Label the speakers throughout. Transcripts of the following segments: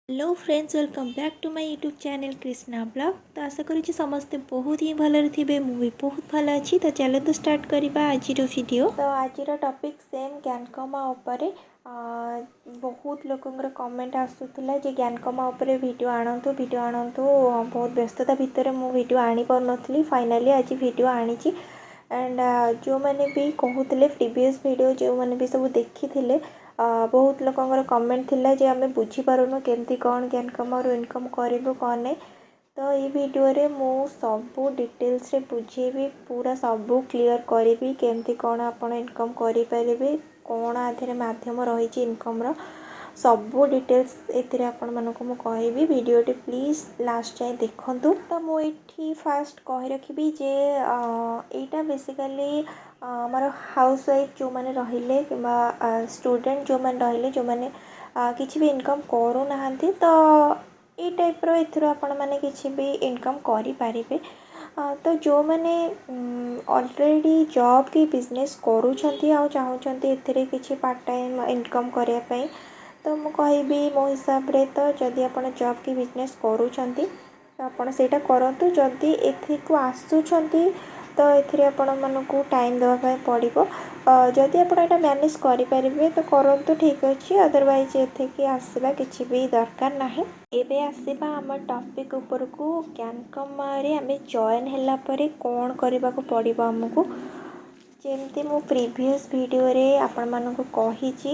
Speaker 1: Hello friends, welcome back to my YouTube channel Krishna Vlog। ତ ଆଶା କରୁଛି ସମସ୍ତେ ବହୁତ ହିଁ ଭଲରେ ଥିବେ। ମୁଁ ବି ବହୁତ ଭଲ ଅଛି। ତ ଚାଲନ୍ତୁ ଷ୍ଟାର୍ଟ କରିବା ଆଜିର ଭିଡ଼ିଓ। ତ ଆଜିର ଟପିକ୍ ସେମ୍ ଜ୍ଞାନକମା ଉପରେ। ବହୁତ ଲୋକଙ୍କର କମେଣ୍ଟ ଆସୁଥିଲା ଯେ ଜ୍ଞାନକମା ଉପରେ ଭିଡ଼ିଓ ଆଣନ୍ତୁ, ଭିଡ଼ିଓ ଆଣନ୍ତୁ। ବହୁତ ବ୍ୟସ୍ତତା ଭିତରେ ମୁଁ ଭିଡ଼ିଓ ଆଣିପାରୁନଥିଲି। ଫାଇନାଲି ଆଜି ଭିଡ଼ିଓ ଆଣିଛି। ଆଣ୍ଡ ଯେଉଁମାନେ ବି କହୁଥିଲେ, ପ୍ରିଭିୟସ୍ ଭିଡ଼ିଓ ଯେଉଁମାନେ ବି ସବୁ ଦେଖିଥିଲେ, ବହୁତ ଲୋକଙ୍କର କମେଣ୍ଟ ଥିଲା ଯେ ଆମେ ବୁଝିପାରୁନୁ କେମିତି କ'ଣ ଜ୍ଞାନକମାରୁ ଇନକମ୍ କରିବୁ, କ'ଣ ନାହିଁ। ତ ଏଇ ଭିଡ଼ିଓରେ ମୁଁ ସବୁ ଡିଟେଲ୍ସରେ ବୁଝେଇବି, ପୁରା ସବୁ କ୍ଲିଅର୍ କରିବି, କେମିତି କ'ଣ ଆପଣ ଇନକମ୍ କରିପାରିବେ, କ'ଣ ଆ ଦେହରେ ମାଧ୍ୟମ ରହିଛି ଇନକମ୍ର, ସବୁ ଡିଟେଲ୍ସ ଏଥିରେ ଆପଣମାନଙ୍କୁ ମୁଁ କହିବି। ଭିଡ଼ିଓଟି ପ୍ଲିଜ୍ ଲାଷ୍ଟ ଯାଏଁ ଦେଖନ୍ତୁ। ତ ମୁଁ ଏଇଠି ଫାଷ୍ଟ କହି ରଖିବି ଯେ ଏଇଟା ବେସିକାଲି ଆମର ହାଉସ୍ ୱାଇଫ୍ ଯେଉଁମାନେ ରହିଲେ କିମ୍ବା ଷ୍ଟୁଡ଼େଣ୍ଟ ଯେଉଁମାନେ ରହିଲେ, ଯେଉଁମାନେ କିଛି ବି ଇନକମ୍ କରୁନାହାନ୍ତି, ତ ଏଇ ଟାଇପ୍ର ଏଥିରୁ ଆପଣମାନେ କିଛି ବି ଇନକମ୍ କରିପାରିବେ। ତ ଯେଉଁମାନେ ଅଲରେଡ଼ି ଜବ୍ କି ବିଜନେସ୍ କରୁଛନ୍ତି ଆଉ ଚାହୁଁଛନ୍ତି ଏଥିରେ କିଛି ପାର୍ଟ ଟାଇମ୍ ଇନକମ୍ କରିବା ପାଇଁ, ତ ମୁଁ କହିବି ମୋ ହିସାବରେ ତ ଯଦି ଆପଣ ଜବ୍ କି ବିଜନେସ୍ କରୁଛନ୍ତି, ତ ଆପଣ ସେଇଟା କରନ୍ତୁ। ଯଦି ଏଥିକୁ ଆସୁଛନ୍ତି, ତ ଏଥିରେ ଆପଣମାନଙ୍କୁ ଟାଇମ୍ ଦେବା ପାଇଁ ପଡ଼ିବ। ଯଦି ଆପଣ ଏଇଟା ମ୍ୟାନେଜ୍ କରିପାରିବେ ତ କରନ୍ତୁ, ଠିକ୍ ଅଛି। ଅଦରୱାଇଜ୍ ଏଥିକି ଆସିବା କିଛି ବି ଦରକାର ନାହିଁ। ଏବେ ଆସିବା ଆମ ଟପିକ୍ ଉପରକୁ। ଜ୍ଞାନକମାରେ ଆମେ ଜଏନ୍ ହେଲା ପରେ କ'ଣ କରିବାକୁ ପଡ଼ିବ ଆମକୁ? ଯେମିତି ମୁଁ ପ୍ରିଭିୟସ୍ ଭିଡ଼ିଓରେ ଆପଣମାନଙ୍କୁ କହିଛି,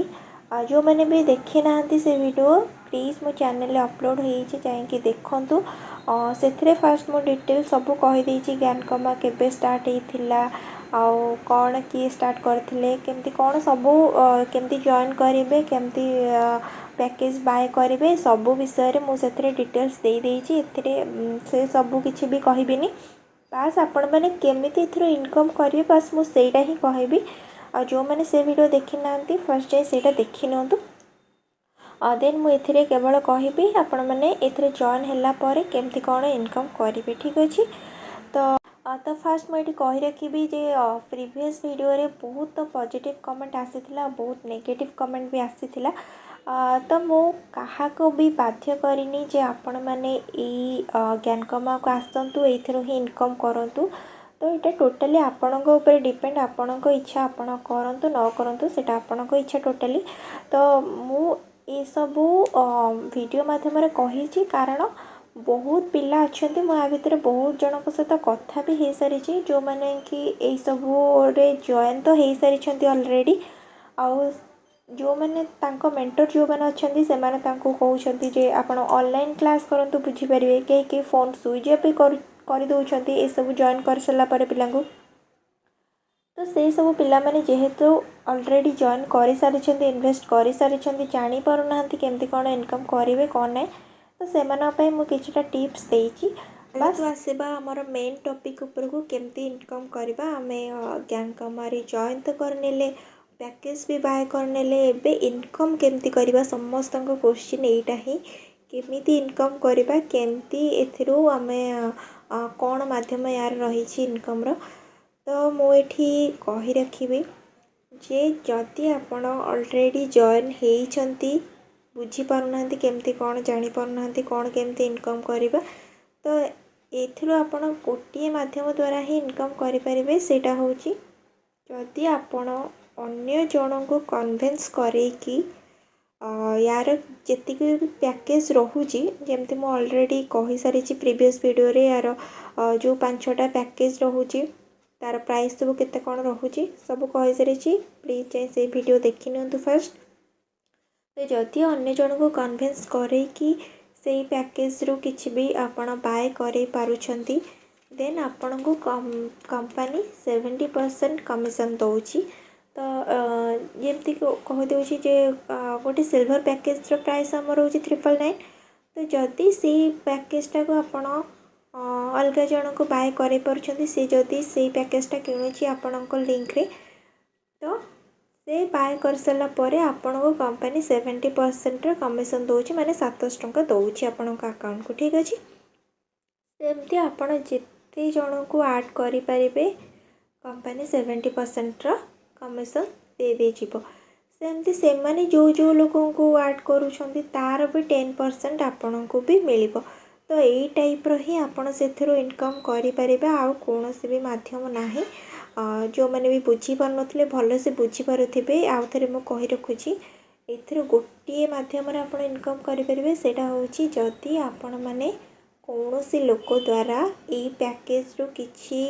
Speaker 1: ଆଉ ଯେଉଁମାନେ ବି ଦେଖିନାହାନ୍ତି ସେ ଭିଡ଼ିଓ, ପ୍ଲିଜ୍ ମୋ ଚ୍ୟାନେଲରେ ଅପଲୋଡ଼ ହେଇଛି, ଯାଇକି ଦେଖନ୍ତୁ। ସେଥିରେ ଫାଷ୍ଟ ମୁଁ ଡିଟେଲ୍ ସବୁ କହିଦେଇଛି, ଜ୍ଞାନକମା କେବେ ଷ୍ଟାର୍ଟ ହେଇଥିଲା ଆଉ କ'ଣ, କିଏ ଷ୍ଟାର୍ଟ କରିଥିଲେ, କେମିତି କ'ଣ ସବୁ, କେମିତି ଜଏନ୍ କରିବେ, କେମିତି ପ୍ୟାକେଜ୍ ବାଏ କରିବେ, ସବୁ ବିଷୟରେ ମୁଁ ସେଥିରେ ଡିଟେଲ୍ସ ଦେଇଦେଇଛି। ଏଥିରେ ସେ ସବୁ କିଛି ବି କହିବିନି। ବାସ୍, ଆପଣମାନେ କେମିତି ଏଥିରୁ ଇନକମ୍ କରିବେ, ବାସ୍ ମୁଁ ସେଇଟା ହିଁ କହିବି। ଆଉ ଯେଉଁମାନେ ସେ ଭିଡ଼ିଓ ଦେଖିନାହାନ୍ତି, ଫାର୍ଷ୍ଟ ଯାଇ ସେଇଟା ଦେଖିନିଅନ୍ତୁ। ଦେନ୍ ମୁଁ ଏଥିରେ କେବଳ କହିବି ଆପଣମାନେ ଏଥିରେ ଜଏନ୍ ହେଲା ପରେ କେମିତି କ'ଣ ଇନକମ୍ କରିବେ। ଠିକ୍ ଅଛି? ତ ଫାର୍ଷ୍ଟ ମୁଁ ଏଠି କହି ରଖିବି ଯେ ପ୍ରିଭିୟସ୍ ଭିଡ଼ିଓରେ ବହୁତ ପଜିଟିଭ୍ କମେଣ୍ଟ ଆସିଥିଲା ଆଉ ବହୁତ ନେଗେଟିଭ୍ କମେଣ୍ଟ ବି ଆସିଥିଲା। ତ ମୁଁ କାହାକୁ ବି ବାଧ୍ୟ କରିନି ଯେ ଆପଣମାନେ ଏଇ ଜ୍ଞାନକମାକୁ ଆସନ୍ତୁ, ଏଇଥିରୁ ହିଁ ଇନକମ୍ କରନ୍ତୁ। ତ ଏଇଟା ଟୋଟାଲି ଆପଣଙ୍କ ଉପରେ ଡିପେଣ୍ଡ। ଆପଣଙ୍କ ଇଚ୍ଛା, ଆପଣ କରନ୍ତୁ ନ କରନ୍ତୁ, ସେଇଟା ଆପଣଙ୍କ ଇଚ୍ଛା ଟୋଟାଲି। ତ ମୁଁ ଏସବୁ ଭିଡ଼ିଓ ମାଧ୍ୟମରେ କହିଛି, କାରଣ ବହୁତ ପିଲା ଅଛନ୍ତି, ମୁଁ ଆ ଭିତରେ ବହୁତ ଜଣଙ୍କ ସହିତ କଥା ବି ହେଇସାରିଛି, ଯେଉଁମାନେ କି ଏଇସବୁରେ ଜଏନ୍ ତ ହେଇସାରିଛନ୍ତି ଅଲରେଡ଼ି, ଆଉ ଯେଉଁମାନେ ତାଙ୍କ ମେଣ୍ଟର ଯେଉଁମାନେ ଅଛନ୍ତି, ସେମାନେ ତାଙ୍କୁ କହୁଛନ୍ତି ଯେ ଆପଣ ଅନଲାଇନ୍ କ୍ଲାସ୍ କରନ୍ତୁ, ବୁଝିପାରିବେ। କେହି କେହି ଫୋନ୍ ସୁଇଚ୍ ଅଫ୍ ବି କରିଦେଉଛନ୍ତି ଏସବୁ ଜଏନ୍ କରିସାରିଲା ପରେ ପିଲାଙ୍କୁ। ତ ସେଇ ସବୁ ପିଲାମାନେ ଯେହେତୁ ଅଲରେଡ଼ି ଜଏନ୍ କରିସାରିଛନ୍ତି, ଇନଭେଷ୍ଟ କରିସାରିଛନ୍ତି, ଜାଣିପାରୁନାହାନ୍ତି କେମିତି କ'ଣ ଇନକମ୍ କରିବେ, କ'ଣ ନାହିଁ, ତ ସେମାନଙ୍କ ପାଇଁ ମୁଁ କିଛିଟା ଟିପ୍ସ ଦେଇଛି। ବାସ୍, ଆସିବା ଆମର ମେନ୍ ଟପିକ୍ ଉପରକୁ, କେମିତି ଇନକମ୍ କରିବା। ଆମେ ଜ୍ଞାନକମାରେ ଜଏନ୍ ତ କରିନେଲେ, ପ୍ୟାକେଜ୍ ବି ବାଏ କରିନେଲେ, ଏବେ ଇନକମ୍ କେମିତି କରିବା? ସମସ୍ତଙ୍କ କୋଶ୍ଚିନ୍ ଏଇଟା ହିଁ, କେମିତି ଇନକମ୍ କରିବା, କେମିତି ଏଥିରୁ ଆମେ କ'ଣ ମାଧ୍ୟମ ୟାର ରହିଛି ଇନକମ୍ର। ତ ମୁଁ ଏଠି କହି ରଖିବି ଯେ ଯଦି ଆପଣ ଅଲରେଡ଼ି ଜଏନ୍ ହେଇଛନ୍ତି, ବୁଝିପାରୁନାହାନ୍ତି କେମିତି କ'ଣ, ଜାଣିପାରୁନାହାନ୍ତି କ'ଣ କେମିତି ଇନକମ୍ କରିବା, ତ ଏଥିରୁ ଆପଣ ଗୋଟିଏ ମାଧ୍ୟମ ଦ୍ୱାରା ହିଁ ଇନକମ୍ କରିପାରିବେ। ସେଇଟା ହେଉଛି ଯଦି ଆପଣ ଅନ୍ୟ ଜଣଙ୍କୁ କନଭିନ୍ସ କରେଇକି ୟାର ଯେତିକି ବି ପ୍ୟାକେଜ୍ ରହୁଛି, ଯେମିତି ମୁଁ ଅଲରେଡ଼ି କହିସାରିଛି ପ୍ରିଭିୟସ୍ ଭିଡ଼ିଓରେ, ୟାର ଯେଉଁ ପାଞ୍ଚ ଛଅଟା ପ୍ୟାକେଜ୍ ରହୁଛି, ତା'ର ପ୍ରାଇସ୍ ସବୁ କେତେ କ'ଣ ରହୁଛି, ସବୁ କହିସାରିଛି। ପ୍ଲିଜ୍ ଯାଇ ସେଇ ଭିଡ଼ିଓ ଦେଖିନିଅନ୍ତୁ ଫାର୍ଷ୍ଟ। ତ ଯଦି ଅନ୍ୟ ଜଣଙ୍କୁ କନଭିନ୍ସ କରେଇକି ସେଇ ପ୍ୟାକେଜ୍ରୁ କିଛି ବି ଆପଣ ବାଏ କରେଇ ପାରୁଛନ୍ତି, ଦେନ୍ ଆପଣଙ୍କୁ କମ୍ପାନୀ 70% କମିଶନ୍ ଦେଉଛି। ତ ଯେମିତି କହିଦେଉଛି ଯେ ଗୋଟେ ସିଲଭର ପ୍ୟାକେଜ୍ର ପ୍ରାଇସ୍ ଆମର ରହୁଛି 999। ତ ଯଦି ସେଇ ପ୍ୟାକେଜ୍ଟାକୁ ଆପଣ ଅଲଗା ଜଣଙ୍କୁ ବାଏ କରେଇ ପାରୁଛନ୍ତି, ସେ ଯଦି ସେଇ ପ୍ୟାକେଜ୍ଟା କିଣୁଛି ଆପଣଙ୍କ ଲିଙ୍କରେ, ତ ସେ ବାଏ କରିସାରିଲା ପରେ ଆପଣଙ୍କୁ କମ୍ପାନୀ 70%ର କମିଶନ୍ ଦେଉଛି, ମାନେ 700 ଟଙ୍କା ଦେଉଛି ଆପଣଙ୍କ ଆକାଉଣ୍ଟକୁ। ଠିକ୍ ଅଛି? ସେମିତି ଆପଣ ଯେତେ ଜଣଙ୍କୁ ଆଡ଼୍ କରିପାରିବେ, କମ୍ପାନୀ 70%ର କମିଶନ୍ ଦେଇ ଦେଇଯିବ। ସେମିତି ସେମାନେ ଯେଉଁ ଯେଉଁ ଲୋକଙ୍କୁ ଆଡ଼୍ କରୁଛନ୍ତି, ତା'ର ବି 10% ଆପଣଙ୍କୁ ବି ମିଳିବ। ତ ଏଇ ଟାଇପ୍ର ହିଁ ଆପଣ ସେଥିରୁ ଇନକମ୍ କରିପାରିବେ, ଆଉ କୌଣସି ବି ମାଧ୍ୟମ ନାହିଁ। ଯେଉଁମାନେ ବି ବୁଝିପାରୁନଥିଲେ, ଭଲସେ ବୁଝିପାରୁଥିବେ। ଆଉ ଥରେ ମୁଁ କହି ରଖୁଛି, ଏଥିରୁ ଗୋଟିଏ ମାଧ୍ୟମରେ ଆପଣ ଇନକମ୍ କରିପାରିବେ। ସେଇଟା ହେଉଛି ଯଦି ଆପଣମାନେ କୌଣସି ଲୋକ ଦ୍ୱାରା ଏଇ ପ୍ୟାକେଜ୍ରୁ କିଛି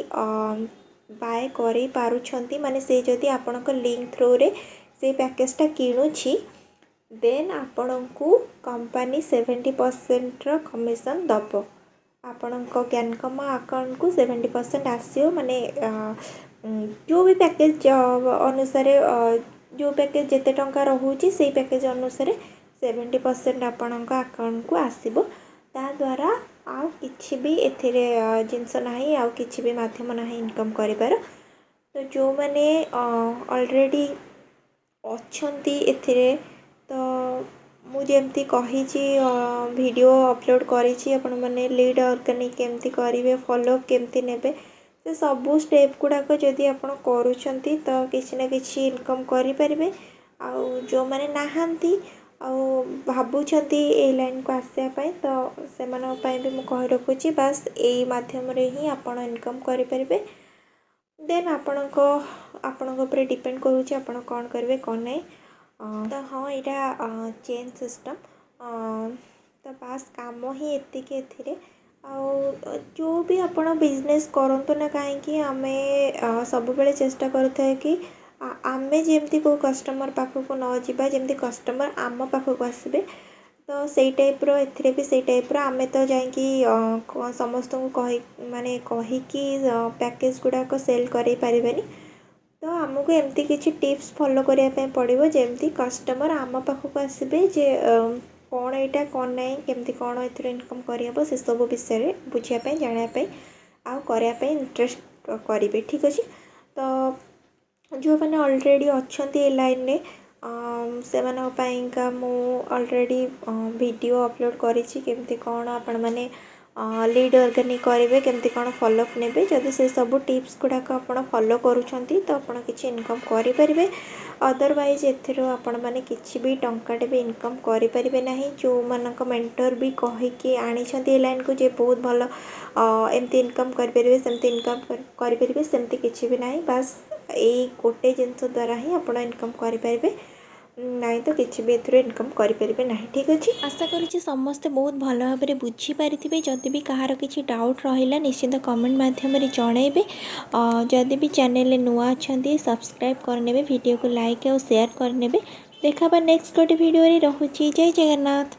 Speaker 1: ବାଏ କରେଇ ପାରୁଛନ୍ତି, ମାନେ ସେ ଯଦି ଆପଣଙ୍କ ଲିଙ୍କ୍ ଥ୍ରୋରେ ସେଇ ପ୍ୟାକେଜ୍ଟା କିଣୁଛି, ଦେନ୍ ଆପଣଙ୍କୁ କମ୍ପାନୀ 70%ର କମିସନ୍ ଦେବ। ଆପଣଙ୍କ କ୍ୟାନକମା ଆକାଉଣ୍ଟକୁ 70% ଆସିବ। ମାନେ ଯେଉଁ ବି ପ୍ୟାକେଜ୍ ଅନୁସାରେ, ଯେଉଁ ପ୍ୟାକେଜ୍ ଯେତେ ଟଙ୍କା ରହୁଛି, ସେଇ ପ୍ୟାକେଜ୍ ଅନୁସାରେ 70% ଆପଣଙ୍କ ଆକାଉଣ୍ଟକୁ ଆସିବ। ତା ଦ୍ୱାରା ଆଉ କିଛି ବି ଏଥିରେ ଜିନିଷ ନାହିଁ, ଆଉ କିଛି ବି ମାଧ୍ୟମ ନାହିଁ ଇନକମ୍ କରିବାର। ତ ଯେଉଁମାନେ ଅଲରେଡ଼ି ଅଛନ୍ତି ଏଥିରେ, ତ ମୁଁ ଯେମିତି କହିଛି, ଭିଡ଼ିଓ ଅପଲୋଡ଼୍ କରିଛି, ଆପଣମାନେ ଲିଡ଼୍ ଅର୍ଗାନିକ୍ କେମିତି କରିବେ, ଫଲୋ କେମିତି ନେବେ, ସେ ସବୁ ଷ୍ଟେପ୍ ଗୁଡ଼ାକ ଯଦି ଆପଣ କରୁଛନ୍ତି, ତ କିଛି ନା କିଛି ଇନକମ୍ କରିପାରିବେ। ଆଉ ଯେଉଁମାନେ ନାହାନ୍ତି ଆଉ ଭାବୁଛନ୍ତି ଏଇ ଲାଇନ୍କୁ ଆସିବା ପାଇଁ, ତ ସେମାନଙ୍କ ପାଇଁ ବି ମୁଁ କହି ରଖୁଛି, ବାସ୍ ଏଇ ମାଧ୍ୟମରେ ହିଁ ଆପଣ ଇନକମ୍ କରିପାରିବେ। ଦେନ୍ ଆପଣଙ୍କ ଉପରେ ଡିପେଣ୍ଡ କରୁଛି, ଆପଣ କ'ଣ କରିବେ, କ'ଣ ନାହିଁ। ତ ହଁ, ଏଇଟା ଚେନ୍ ସିଷ୍ଟମ୍। ତ ବାସ୍ କାମ ହିଁ ଏତିକି ଏଥିରେ। ଆଉ ଯେଉଁ ବି ଆପଣ ବିଜନେସ୍ କରନ୍ତୁ ନା କାହିଁକି, ଆମେ ସବୁବେଳେ ଚେଷ୍ଟା କରୁଥାଏ କି ଆମେ ଯେମିତି କେଉଁ କଷ୍ଟମର୍ ପାଖକୁ ନ ଯିବା, ଯେମିତି କଷ୍ଟମର୍ ଆମ ପାଖକୁ ଆସିବେ। ତ ସେଇ ଟାଇପ୍ର ଏଥିରେ ବି ସେଇ ଟାଇପ୍ର। ଆମେ ତ ଯାଇକି ସମସ୍ତଙ୍କୁ କହି, ମାନେ କହିକି ପ୍ୟାକେଜ୍ ଗୁଡ଼ାକ ସେଲ୍ କରେଇ ପାରିବାନି। ତ ଆମକୁ ଏମିତି କିଛି ଟିପ୍ସ ଫଲୋ କରିବା ପାଇଁ ପଡ଼ିବ, ଯେମିତି କଷ୍ଟମର୍ ଆମ ପାଖକୁ ଆସିବେ ଯେ କ'ଣ ଏଇଟା, କ'ଣ ନାହିଁ, କେମିତି କ'ଣ ଏଥିରୁ ଇନକମ୍ କରିହେବ, ସେସବୁ ବିଷୟରେ ବୁଝିବା ପାଇଁ, ଜାଣିବା ପାଇଁ ଆଉ କରିବା ପାଇଁ ଇଣ୍ଟରେଷ୍ଟ କରିବେ। ଠିକ୍ ଅଛି। ତ ଯେଉଁମାନେ ଅଲରେଡ଼ି ଅଛନ୍ତି ଏ ଲାଇନ୍ରେ, ସେମାନଙ୍କ ପାଇଁକା ମୁଁ ଅଲରେଡ଼ି ଭିଡ଼ିଓ ଅପଲୋଡ଼୍ କରିଛି, କେମିତି କ'ଣ ଆପଣମାନେ ଲିଡ଼୍ ଅର୍ଗାନିକ୍ କରିବେ, କେମିତି କ'ଣ ଫଲୋଅପ୍ ନେବେ। ଯଦି ସେସବୁ ଟିପ୍ସ ଗୁଡ଼ାକ ଆପଣ ଫଲୋ କରୁଛନ୍ତି, ତ ଆପଣ କିଛି ଇନକମ୍ କରିପାରିବେ। ଅଦରୱାଇଜ୍ ଏଥିରୁ ଆପଣମାନେ କିଛି ବି ଟଙ୍କାଟେ ବି ଇନକମ୍ କରିପାରିବେ ନାହିଁ। ଯେଉଁମାନଙ୍କ ମେଣ୍ଟର ବି କହିକି ଆଣିଛନ୍ତି ଏ ଲାଇନ୍କୁ ଯେ ବହୁତ ଭଲ, ଏମିତି ଇନକମ୍ କରିପାରିବେ, ସେମିତି ଇନକମ୍ କରିପାରିବେ, ସେମିତି କିଛି ବି ନାହିଁ। ବାସ୍ ଏଇ ଗୋଟେ ଜିନିଷ ଦ୍ୱାରା ହିଁ ଆପଣ ଇନକମ୍ କରିପାରିବେ, ନାଇଁ ତ କିଛି ବି ଏଥିରୁ ଇନକମ୍ କରିପାରିବେ ନାହିଁ। ଠିକ୍ ଅଛି। ଆଶା କରୁଛି ସମସ୍ତେ ବହୁତ ଭଲ ଭାବରେ ବୁଝିପାରିଥିବେ। ଯଦି ବି କାହାର କିଛି ଡାଉଟ୍ ରହିଲା, ନିଶ୍ଚିନ୍ତ କମେଣ୍ଟ ମାଧ୍ୟମରେ ଜଣାଇବେ। ଯଦି ବି ଚ୍ୟାନେଲରେ ନୂଆ ଅଛନ୍ତି, ସବସ୍କ୍ରାଇବ୍ କରିନେବେ, ଭିଡ଼ିଓକୁ ଲାଇକ୍ ଆଉ ସେୟାର କରିନେବେ। ଦେଖା ହେବା ନେକ୍ସଟ ଗୋଟେ ଭିଡ଼ିଓରେ। ରହୁଛି, ଜୟ ଜଗନ୍ନାଥ।